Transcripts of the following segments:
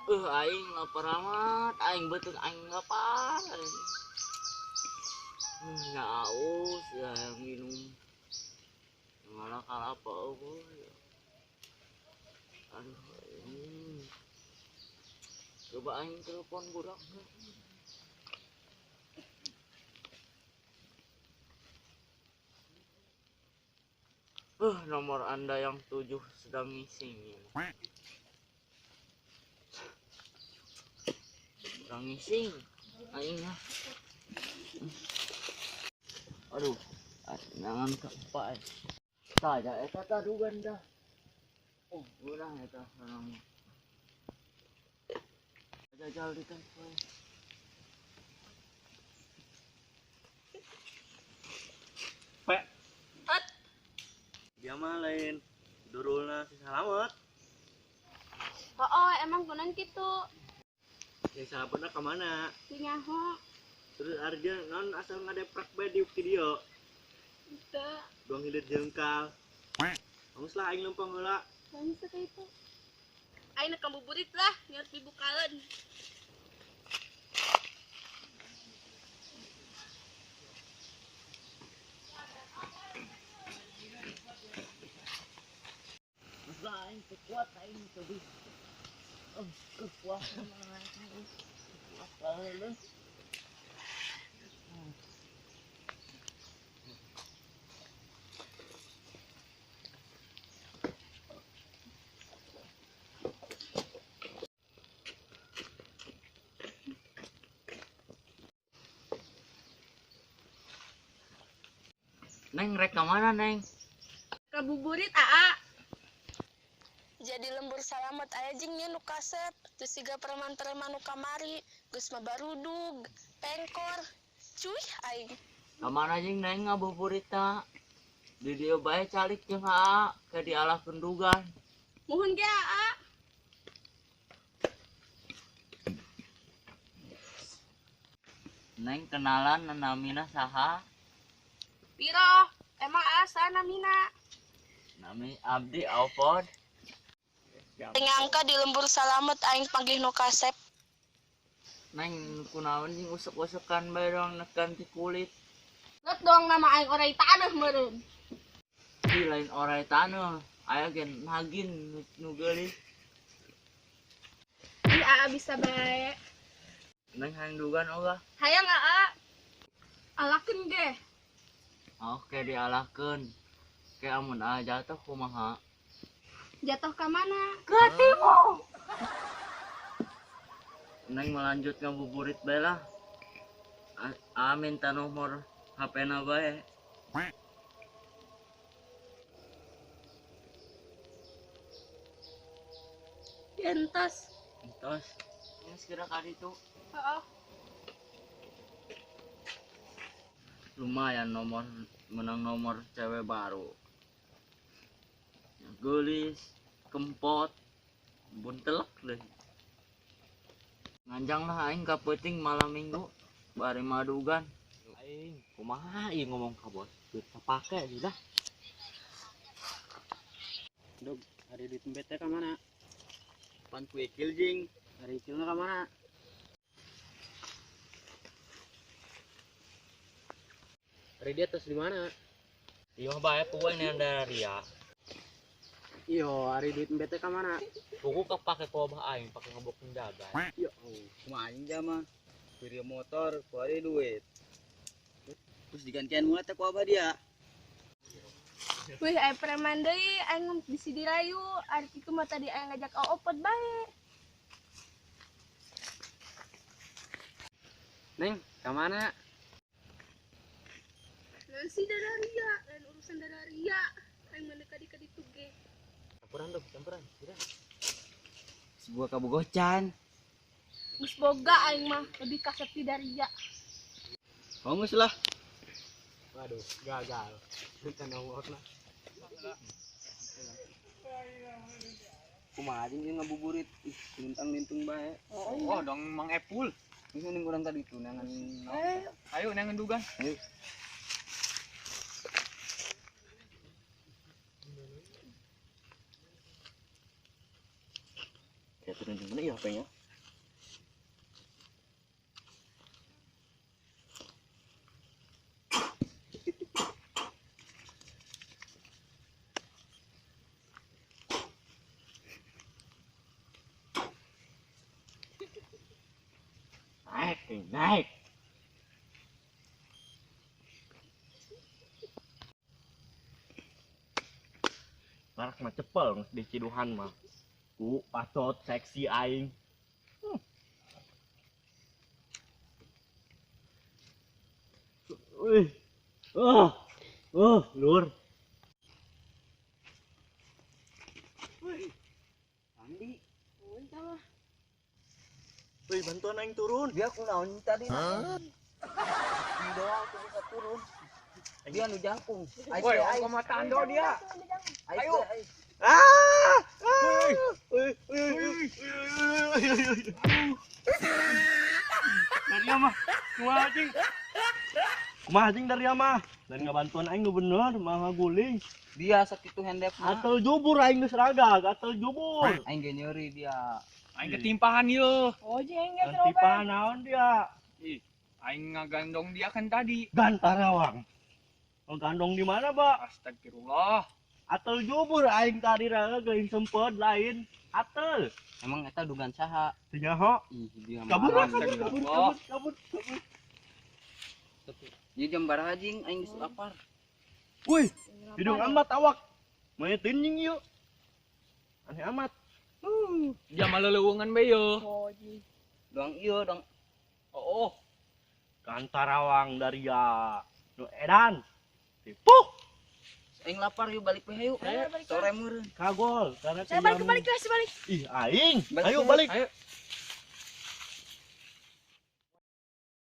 Aing lapar amat, aing beuteung aing lapar. Haus ya minum. Malah kalapa eueuh. Aduh, ini. Coba aing telepon budak. Nomor Anda yang 7 sedang ngising. Sedang ngising. Aing lah. Aduh, jangan keempat. Saja eta tadugan dah. Oh, urang eta sareng. Jajal di tempat. Pe. At. Dia mah lain durulna si Salamet. Oh, emang kunan kitu. Ya sahabatna ka mana? Teu nyaho. Terus arja non asal ngadeprak bae di video. Teu. Dong hilir jengkal. Geus lah aing lempeng heula. Lain sakitu. Aing nek ngabuburit lah, niat dibukaleun. Geus lah aing teu kuat aing teu bisa. Oh, kuat mah aing. Kuat bae. Neng, rek ka mana, Neng? Kabuburit, Aa. Jadi lembur Salamet aya jeung nya nu kasep, teu siga preman-preman nu kamari, geus mah barudug, pengkor. Cuy aing. Ka mana jeung Neng ngabuburit ta? Di dieu bae calik jeung Aa, ke dialahkeun dugan. Muhun ge, Aa. Neng kenalan namina saha? Piro, emang asa namina? Nami Abdi Alfon. Ngangka di lembur Salamet aing panggih nu kasep. Neng kunaon jeung usuk-usukan bae doang nekan ti kulit. Let dong nama aing orai taneuh meureun. Di lain orai taneuh, aya ge nagin nu geulis. Ih, Aa bisa bae. Neng hayang dugan ogah. Hayang Aa. Alakeun ge. Oke dialahkeun. Ke amun aa jatuh kumaha? Jatuh ka mana? Ke timu. Neng melanjut ngabuburit bae lah. Aa minta nomor HP-na bae. Entos. Entos. Geus geura ka ditu. Heeh. Lumayan nomor menang nomor cewek baru. Geulis, kempot, buntelek deh. Nganjang lah aing ka peuting malam minggu bari madugan. Aing kumaha ieu ngomong ka bos? Duit kapake sudah. Dog, hari duit mbete ka mana? Pan ku ikil jing. Hari ikilna ka mana? Hari dia tos di mana? Ieu mah bae puguh nean daria. Iyo, hari duit mbete ka mana? Puguh kapake ku abah aing pake ngebokeun jagan. Ya Allah. Kumaha aing jama? Kurir motor, ku ari duit. Terus digantian mula teh ku abah dia. Wih, aing preman deui, aing bisi dirayu. Ari kitu mah tadi aing ngajak opot bae. Neng, ka mana? Lain si dararia, lain urusan dararia. Aing mah ka ditu ge. Campuran dong, campuran. Sudah. Sebuah kabogocan. Geus boga aing mah, lebih kasep ti daria. Hongus lah. Waduh, gagal. Minta nomorna. Kumaha jeung ieu ngabuburit? Ih, lintang-lintung bae. Oh, dong Mang Epul. Geus mending urang tadi itu nangan. Ayo nangan dugan. Ayo. Ya turun mana ya HP-nya? Naik. Barak mah cepel geus di ciduhan mah. Ku patot seksi aing. Wih. Oh. Oh, lur. Andi, Wih, bantuan aing turun. dia kunaon tadi? Di doang tuh bisa turun. Dia nu jangkung. Woi, ongko mata ando dia. Ayo. Ah! Ah! Wih, wih, wih, wih, wih. Dari mah, kumaha anjing? Kumaha anjing dari mah? Dan ngabantuan aing nu bener, mah guling. Dia sakitu hendep mah. Atel jubur aing geus ragag, atel jubur. Aing ge nyeri dia. Aing ketimpahan yeuh. Oh, jeung aing ge Ganti naon dia? Ih, aing ngagandong dia kan tadi. Gantarawang. Oh, gandong di mana, Pak? Astagfirullah. Atel jubur aing tadi ragag lain sempet lain. Atel. Emang eta dugan saha? Teu nyaho. Ih, dia mah. Kabur lah, kabur, kabur, kabur, kabur, kabur. Ieu jam baraha jing aing geus lapar. Wih, hidung amat awak. Mau tinying yuk. Aneh amat. Dia mah leleuweungan be yeuh. Oh, jeung. Doang ieu dong. Oh, oh. Gantarawang dari ya. Nu edan. Tipu. Aing lapar yuk balik we hayu. Ayo, balik, Sore meureun. Kagol karena Saya balik balik lah, balik. Ih, aing. Balik, Ayo balik. balik.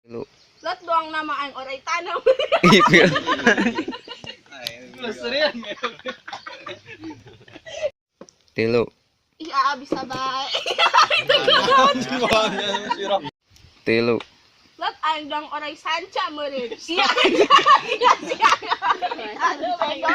Ayo. Lot doang nama aing orai tanam. Tilu. Ih, aa bisa bae. Tilu. Lot aing doang orai sanca meureun. Iya, iya, iya. Aduh, bego.